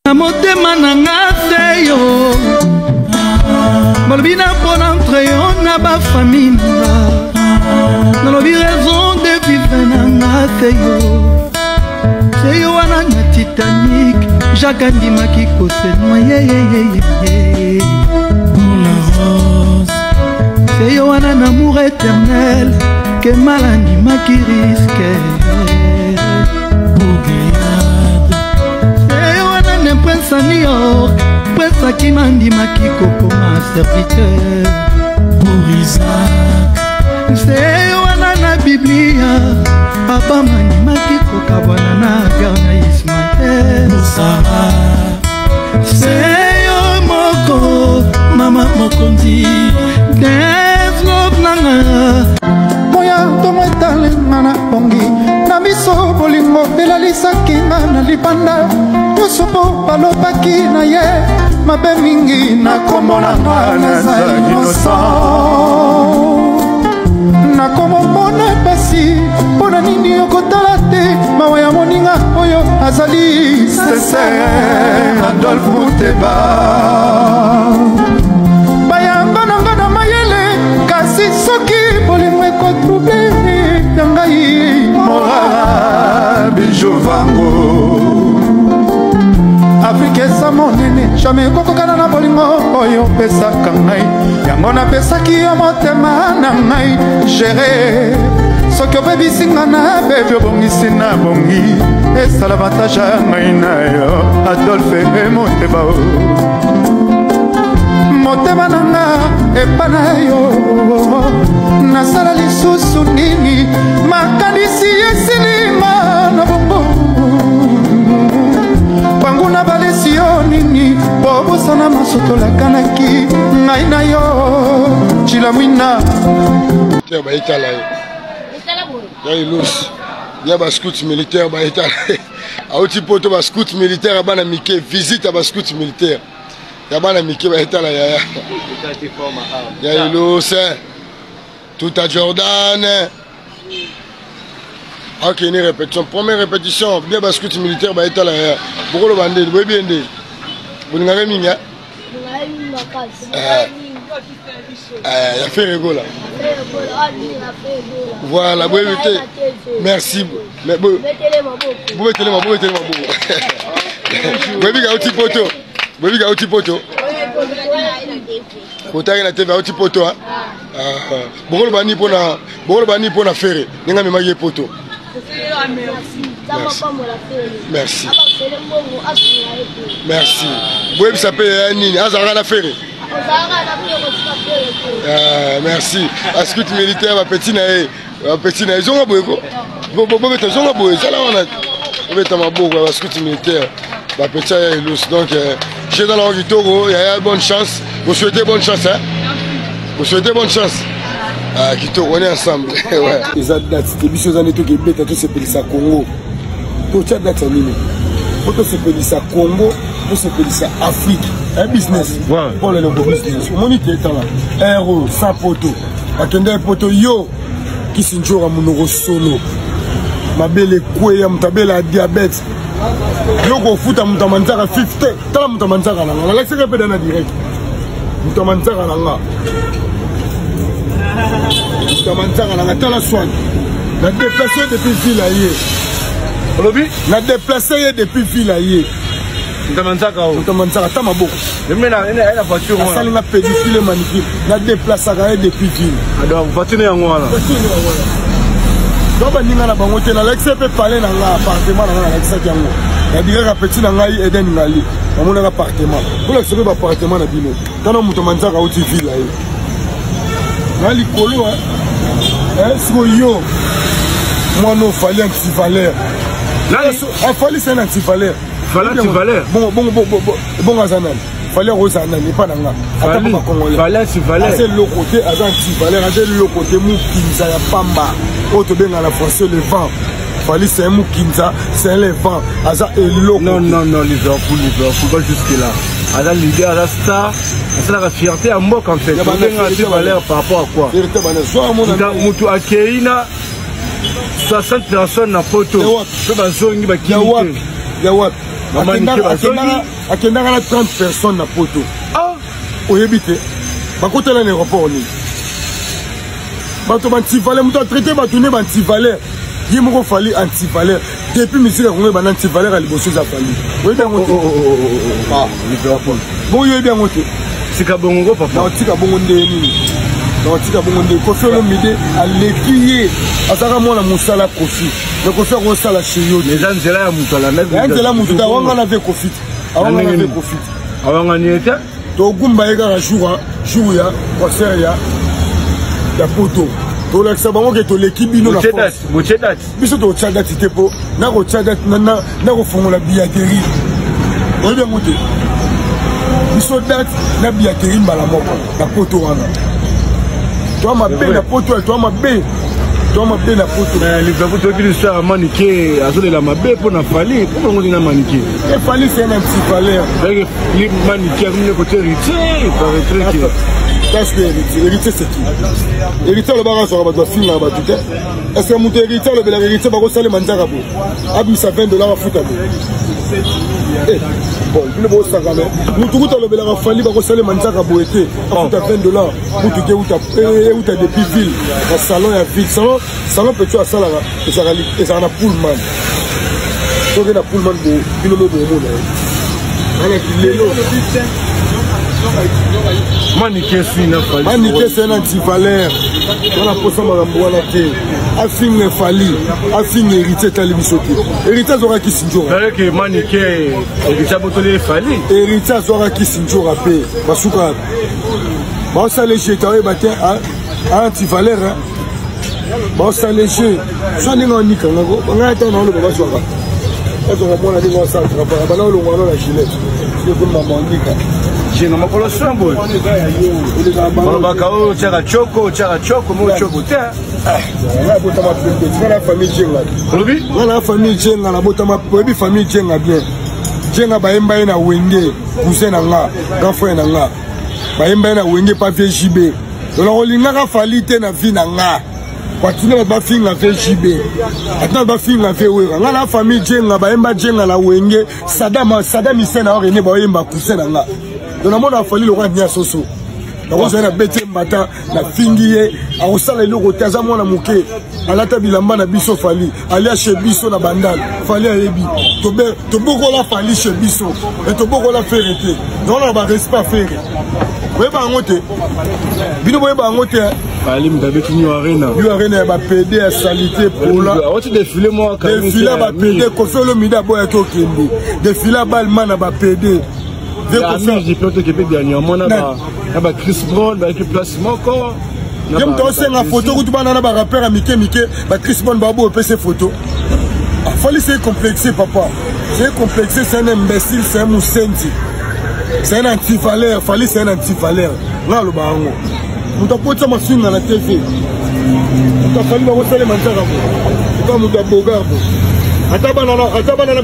Na motema na nga se yo balobi na mpona entre yo na bafamille na nga nalobi raison de vivre na nga se yo se yo wana na titanic jacques andimaki kosenoye se yo wana na amour éternel kemal andimaki riske wana nde prince ya new york prince akima andimaki kokoma serviteur pour isaac se wana na biblia abama andimaki kokabwana na agar na ismael se yo moko mama mokonzi deslove nanga moya ntongo etalenga na pongi na miso bolingo elalisaki nga na libanda nyonso mpo balobaki na ye mabe mingi na kombo na nga naza innocent nakomomona pasi mpo na nini okotala te mawa ya moninga oyo azali sese adolphe muteba bayamba na nga na mayele kasi soki bolingo ekotrouble ya ngai moral bijovango afrika eza monene jamai ekokokana na bolingo oyo opesaka ngai yango napesaki yo motema na ngai gere soki obebisi nga na bebi obongisi na bongi esala avantage ya ngai na yo adolphe moteba motema na nga epa na yo nasala lisusu nini makanisi esilima na bongo banguna balesi yo nini bobosana maso tolakanaki ngai na yo cila mwina te bayetala ye ya elosi ya bascout militaire bayetala ye auti poto bascout militaire ya bana mike visite ya bascout militaire ya bana mike bayetala yaya ya elose tuta jordan akende répétition première répétition bien bascout militaire bayetala yaya bokoloba ndeni boyebi ye ndeni bolingaka mingi eh? Eh, ya Ferre Gola. Voilà, boyebi te. Merci. Mais bobetele maboko, bobetele maboko. Boyebi ka auti poto. Boyebi ka auti poto. Botaki na TV auti poto. Ah, bokoloba nini pona bokoloba nini pona Ferre ndenge amemaki ye poto. Merci. Merci. Boyebisa mpe ya nini azalaka na Ferre. Ah, merci. Ascout militaire ba petit na ye, ba petit na ye zonga boye ko. Bobeta zonga boye, zala wana. Bobeta maboko ya ba scout militaire. Ba petit ya Elus. Donc euh, j'ai dans la kitoko, ya bonne chance. Vous souhaitez bonne chance hein? Vous souhaitez bonne chance. Ah, kitoko, on est ensemble. ouais. Eza date te biso eza nde tokebeta tosepelisa Congo. Totya date ya nini? Po tosepelisa Congo tosepelisa afrique un business mpo lelo business omoni te tala aire oyo sans poto akendaki poto yo kisi njora monoko solo mabele ekweya moto abela ya diabete yo kofuta moto ya manzaka 50 tala moto ya manzaka na nga nalakisaka mpe dana direct moto ya manzaka na nga moto ya manzaka na nga tala swani na déplace depuis ville aye olobi na déplace ye depuis ville aye Ntamanzaka o. Ntamanzaka ata maboko. Meme na na voiture wana. Asali nga pédicure manicure. Na déplaçaka ye depuis ville. Ah donc voiture yango wana. Voiture yango wana. Donc baninga na bango te nalakisa mpe palais na nga appartement na nga nalakisaki yango. Nabikaka petit na ngai Eden Ngali. Namonaka appartement. Bolakisa mpe ba appartement na bino. Tana moto manzaka auti ville ye. Na likolo hein. Sikoyo yo mwana ofali antivaleur. Afali c'est un antivaleur. Fally antivaleur. Bongo bongo bongo bongo aza nani? Fally akozala nani epa na nga? Ata ba congolais. Fally antivaleur. Aza eloko te, aza antivaleur, aza eloko te mukinza ya pamba. Oyo tobenga na français le vent. Fally c'est un mukinza, c'est un vent. Aza eloko. Non non non Liverpool Liverpool pas jusque là. Aza leader, aza star. asalaka fierté ya mboka en fait obenga antivaleur par rapport à quoi fierté bana zwa mona mutu akei na 60 personnes na poto mpe bazongi bakimi te ya wapi? Akendaka na 30 personnes na poto. Ah! Oyebi te bakotela na aéroport nini? Bato bantivaleur, moto atraite bato nde bantivaleur, ye moko Fally antivaleur. Depuis musique ya Kongo ebanda, antivaleur ya liboso eza Fally. Oyebi yango te? Ah, Liverpool. Bongo yoyebi yango te? Tika bongo, papa. Naotika bongo nde nini? Naotika bongo nde Koffi Olomide aleki ye, azalaka mwana mosala Koffi, mais Koffi akosala chez yo te. Eza nzela ya moto alandaki. Ya nzela moto te, awangana ve Koffi te, awangana ve Koffi te. Awangani ye te. Togumba ye kaka jour ya concert ya poto, tolakisa bango ke toleki bino na force. Botie date. Biso totya date te, mpo nakotya date, nakofongola billetterie. Oyebi yango te? Biso date na billetterie mbala moko na poto wana. Toa mabe na poto, toa mabe, toa mabe na poto. Liverpool, toyoki l'histoire ya Manike, azolela mabe mpo na Fally. Mpo bango ntina Manike? E Fally, c'est un antivaleur. Manike akomi côté héritier, il paraîtrait que Parce que héritier, héritier c'est qui? Héritier alobaka azwaka bato, bafingaka bato te. Est ce que moto héritier alobelaka, héritier bakosalema nzaka boye, abimisa 20 $ afuta boye? Bon, bino bosakana. Motu kuta alobelaka Fally, bakosalema nzaka boye te, afuta 20 $. Mutu te euta depuis ville na salon ya ville, salon petit asalaka ezalaka na Pullman. Soki na Pullman, bo bino mo bomona ye anaki lelo. Manike sui na Fally. Manike c'est un antivaleur wana. Posa makambo wana te. Afinga Fally, afinga héritier, etali biso te. Héritier azwaka kisi nzoka. Que Manike, héritier abotoli Fally. Héritier azwaka kisi nzoka mpe basuka baosala jeu. Oyeba te, antivaleur baosala jeu so ndenge onikangako ngai ata na oloba bazwaka mwana ndenge osala travail, bana olongwa no na gilet mama onika. Jenga makolo soin boye, balobaka oyo otiaka choko, otiaka choko mo choko te. Ngai abotama pembe, tika na famille Jenga. Olobi? Ngai na famille Jenga nabotama. Oyebi famille Jenga bien. Jenga bayemba ye na Wenge, cousin na nga, grand frère na nga, bayemba ye na Wenge pa vie JB. Donc nakolingaka Fally te na vie na nga. Batina bato bafinga vie JB, atina bato bafinga vie Wera. Ngai na famille Jenga, bayemba Jenga na Wenge, Sadam, Sadam Isen na Rene bayemba, cousin na nga. Donc namona Fally lokola nia soso. Nakozala na beti mbata, nafingi ye, akosala eloko te. Aza mwana moke, alata bilamba na biso. Fally alia chez biso na Bandal. Fally ayebi tobokola Fally chez biso e tobokola Ferre te. Naona na barespect Ferre, boyeba yango te, bino boyeba yango te. Fally moto abeti New Arena. New Arena ya bapede ya salité pola. Awati défilé moko. Défilé ya bapede. Koffi Olomide aboyaki okende défilé ya balma na bapede. Mpe toke dernièrement na ba Chris Brown, bayaki place moko. Ye moto aosenga photo kutu bana na barappeur ya mike mike, ba Chris Brown baboyo opese photo. Fally, c'est complexé, papa, c'est complexé, c'est un imbécile, c'est un musenzi, c'est un antivaleur. Fally, c'est un antivaleur. Nga aloba yango, moto akotisa mafinga na TV, moto afali bakosalema nzaka bo eka moto abogar bo. Ata bana na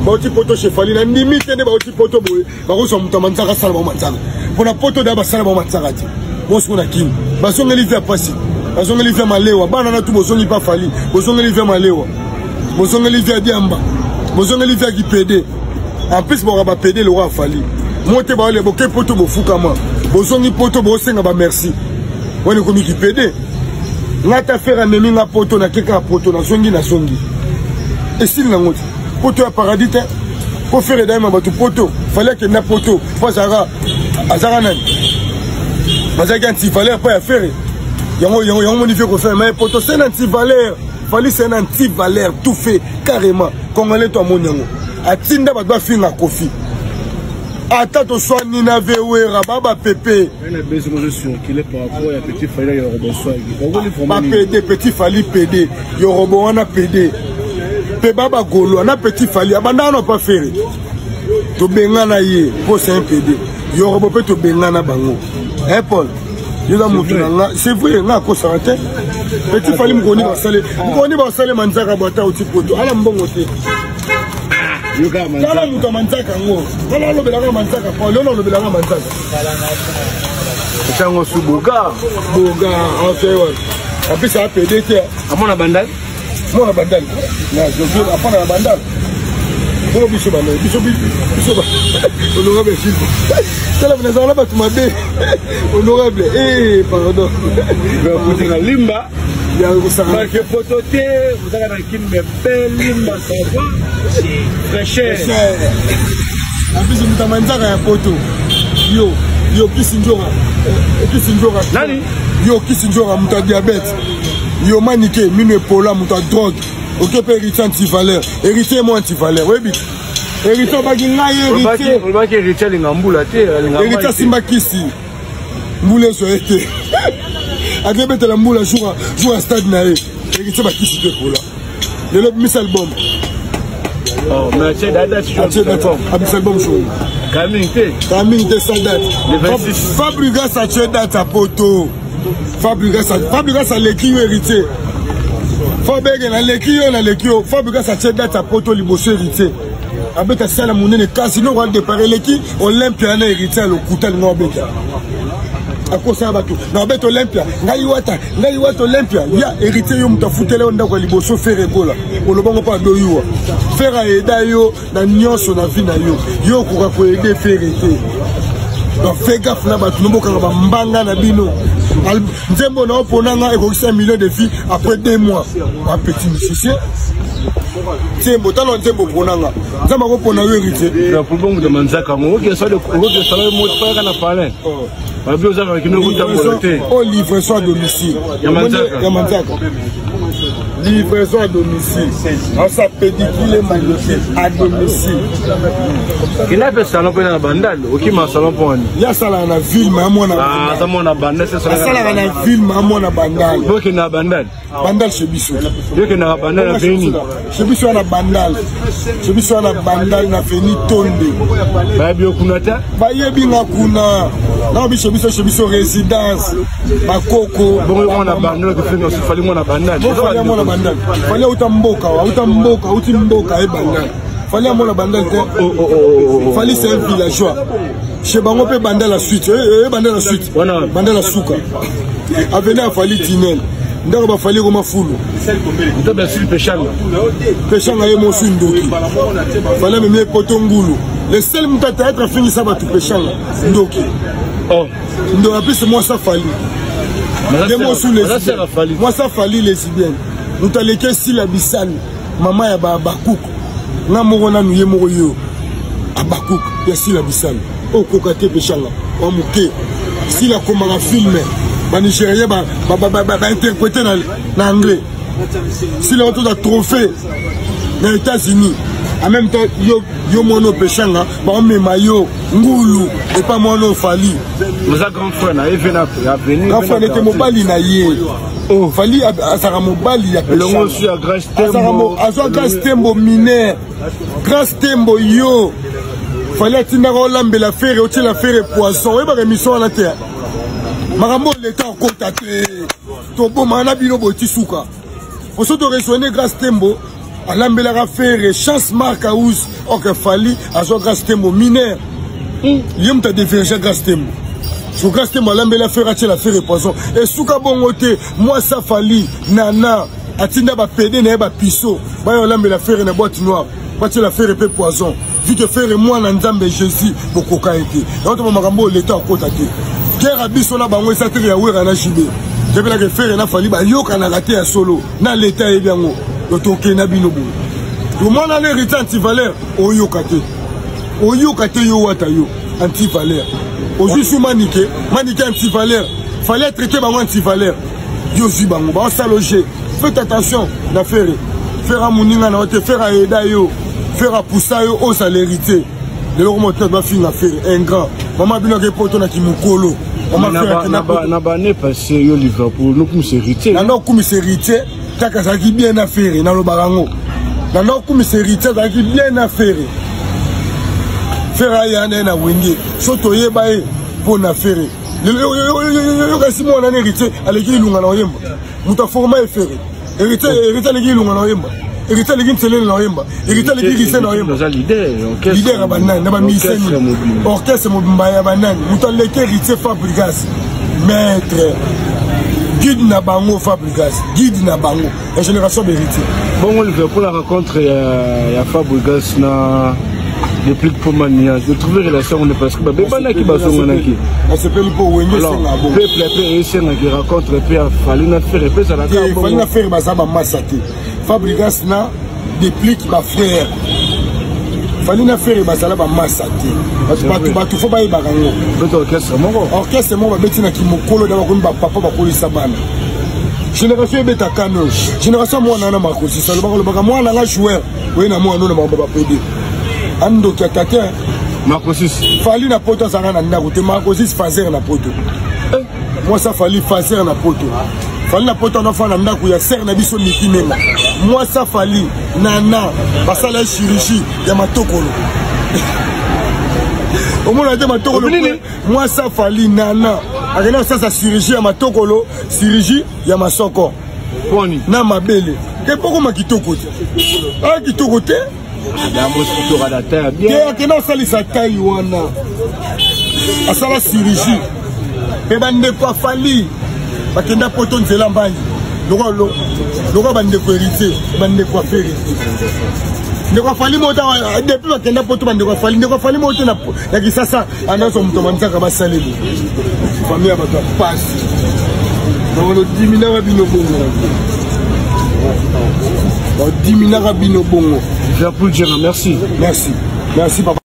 bauti poto chez Fally, na ndimi te nde bauti poto boye bakozwa moto ya manzaka asala bango manzaka mpona poto da basala bango manzaka te. Bosiko na Kini bazongeli vie ya pasi, bazongeli vie ya malewa. Bana na tu bozongi mpa Fally, bozongeli vie ya malewa, bozongeli vie ya diamba, bozongeli vie ya kipede. En plus boka bapede lokwa Fally mo te baole boke poto bofukama, bozongi poto bosenga bamerci wana ekomi kipede. Nga ta Ferre amemi nga poto, nakeka poto, nazongi, nazongi, esili nango te. Poto ya paradis te, po Ferre dayema bato poto. Fally akenda poto po azalaka nani? Azalaki antivaleur mpo ya Ferre. Yango yango moni vie kofere mais poto, c'est un antivaleur. Fally, c'est un antivaleur tout fait carrément. Congolais to amoni yango, atinda bato bafinga Koffi. Ata toswani na vewera ba bapepe bapede petit Fally pede Yorobo wana pede mpe ba bagolwa na petit Fally abandaka na pa Ferre, tobengana ye mpo c'est un pede. Yorobo mpe tobengana bango. Eh Paul, yoza motu na nga, c'est vrai, nga akosaka te. Petit Fally mokoni basale, mokoni basalema nzaka bo. Ata oti poto, ala mbongo te. Tala moto ya manzaka yango, tala alobelaka manzaka. Paul, yo na olobelaka manzaka. Ntango su boga. Boga wana apesa apede te. Amona Bandali. Mona Bandali, apana na Bandali. Bongo biso bana biso biso honorable Gilles. Tala nazala na bato mabe. Honorable, eh pardon. Bakuti na limba. Ya kosaka. Parce que poto te, ozaka na kin mais belle limba ça va. Fraîcheur. En plus moto amanzaka ya poto. Yo, yo kisi njoka. Kisi njoka. Nani? Yo kisi njoka moto ya diabète. Yo manike mino epola moto ya drogue. Oke mpe héritier antivaleur. Héritier mo antivaleur. Oyebi? Héritier obaki ngai héritier. Olobaki héritier alinga mbula te, alinga Héritier asimba kisi. Mbula ezwa ye te. Akebetela mbula jour jour ya stade na ye. Héritier bakisi te epola. Lelo bimisa album. Oh, mais atie date, atie date, abimisa album jour. Kaming te. Kaming te sans date. Le 26. Fabregas atie date à poto. Fabregas Fabregas aleki yo héritier. Fabregas naleki yo naleki yo. Fabregas atie date à poto liboso héritier. Abeta sala monene casino roi départ eleki Olympia na héritier lokuta lingo abeta. Akosala bato na abeta Olympia ngai wata ngai wata Olympia ya héritier yo moto afutela yo ndako ya liboso Ferre Gola olobango mpo adoyiwa Ferre aeda yo na nyonso na vie na yo yo okoka koede Ferre te. Donc fais gaffe na bato nobokanga bambanga na bino. Nzembo na opona nga ekokisa million de vues après 2 mois. Un petit musicien. Nzembo tala nzembo pona nga. Nzambe akopona yo héritier. Na pour bon de manzaka ngo oke sala oke sala mo paka na palin. Babi ozaka kino kotambola te. Oh livraison à domicile. Ya manzaka. Ya manzaka. Livraison à domicile. Asa pédicule magnifique à domicile. Il a fait salon pour na bandal, okima salon pour ani. Ya sala na ville ma mwana. Ah, za mwana bandal, c'est ça. Sala na ville ma mwana bandal. Boke na bandal. Bandal chez biso. Yoke na bandal na veni. Chez biso na bandal. Chez biso na bandal na veni tonde. Ba bio kuna ta? Ba yebi nga kuna. Na biso biso chez biso résidence. Bakoko. Bongo mwana bandal ko fenga fali mwana bandal. Fali mwana bandal. Fali uta mboka, uta mboka, uti mboka e bandal. Fali mwana bandal te. Fali c'est un villageois. Chez bango pe bandal la suite. Eh bandal la suite. Bandal la suka. Avenue Fali Tinel. Ndako bafali koma fulu. Ntobe asili peshanga. Peshanga ye mosu ndoki. Fali amemi poto ngulu. Le seul moto ya théâtre afingisa bato peshanga ndoki. Oh. Ndoki apesi mwasi afali. Nde mosu lesbienne. Mwasi afali lesbienne. Moto aleki esila bisali. Mama ya bakuku. Nga moko nanu ye moko yo. Abakuku ya sila bisali. Okoka te peshanga. Wa moke. Sila komaka film. Ba Nigérien ba ba ba ba interpréter na anglais. Sila otoza trophée na États-Unis. En même temps yo yo mwana peshanga ba mema yo ngulu et pas mwana Fally. Oza grand frère na ye na avenue. Grand frère nete mobali na ye. Oh Fally azaka mobali ya peshanga. Elongo ya Grace Tembo. Azwa Grace Tembo mineur. Grace Tembo yo. Fally atindaka olambela Ferre otiela Ferre poisson. Oyebaka émission wana te. Makambo leta okota te. Toboma na bino boti suka. Poso to raisonner Grace Tembo alambelaka Ferre chance marque house ok Fally azwa Grace Tembo mineur. Ye moto adeverge Grace Tembo. So Grace Tembo alambela Ferre atiela Ferre poison. Et suka bongo te mwasa Fally nana atinda ba PD na ye ba piso baya olambela Ferre na boîte noire. Batiela Ferre pe poison. Vu que Ferre mwana Nzambe Jésus bokoka ye te. Yango to makambo leta okota te. Guerre biso na bango eza te ya Wera na JB. Tebelaka Ferre na Fally bayokanaka te ya solo na leta yebi yango. Toke na bino boye. Mwana na héritier antivaleur oyoka te. Oyoka te yo wata yo antivaleur. Ozwi su manike, manike antivaleur. Fallait traiter bango antivaleur. Yo zwi bango, ba saloger. Faites attention na Ferre. Ferre moninga na te Ferre aida yo. Ferre apusa yo osa l'héritier. Lelo komo te ba finga Ferre ingrat. Mama bino ke poto na kimukolo. Mama Ferre na ba ne passé yo Liverpool no kumisa héritier. Na no kumisa héritier kaka azalaki bien na Ferre na lobaka ngo. Na no kumisa héritier azalaki bien na Ferre. Ferre aya na na wenge. So toyeba ye po na Ferre. Lelo kasi mwana na héritier aleki ilunga na oyemba. Moto aforma ye Ferre. Héritier héritier aleki ilunga na oyemba. Héritier aleki nselele na oyemba. Héritier aleki rise na oyemba. Leader ya banani na ba musicien orchestre mobimba ya banani. Moto aleki héritier Fabregas. Maître. Guide na bango Fabregas, guide na bango ya génération Beritier. Bongo Liverpool la rencontre ya, ya Fabregas na Deplick Pomania, je trouve relation on est parce que babebanaki bazonganaki. Nasepeli mpo wenge esenga bongo. Peuple mpe esengaki rencontre mpe ya Fally na Ferre mpe ezalaka bongo. Fally na Ferre baza bamasa te. Fabregas na Deplick ba frère. Fally na Ferre bazala bamasa te. Bato bato fo bayebaka yango. Beta orchestre moko. Orchestre moko babeti na kimokolo na bakomi bapapa bakolisa bana. Génération ebeta kano. Génération mwana na makosi alobaka lobaka mwana nga joueur oye na mwana na makambo bapede. Andoki ya tata Makosis. Fally na poto azalaka na ndako te Makosis fazer na poto. Eh. Mwasi Fally fazer na poto. Fally na poto anafa na ndako ya sere na biso Miki Menga. Mwasi Fally nana basala ye chirurgie ya matokolo. Omona te matokolo mwasi Fally nana akenda kosala chirurgie ya matokolo, chirurgie ya masoko. Na mabele. Te pokoma kitoko te. Ah kitoko te. Te akenda kosalisa tai wana asala chirurgie mpe bandeko afali bakenda poto nzela mbangi lokola bandeko héritier bandeko aferi ndeko afali mota depuis bakenda poto bandeko afali ndeko afali moko te na kisasa andaso moto manzaka basaleli famille ya bato ya pasi bakolotiminaka bino bongo badiminaka bino bongo. Liverpool Djera, merci. Merci. Merci papa.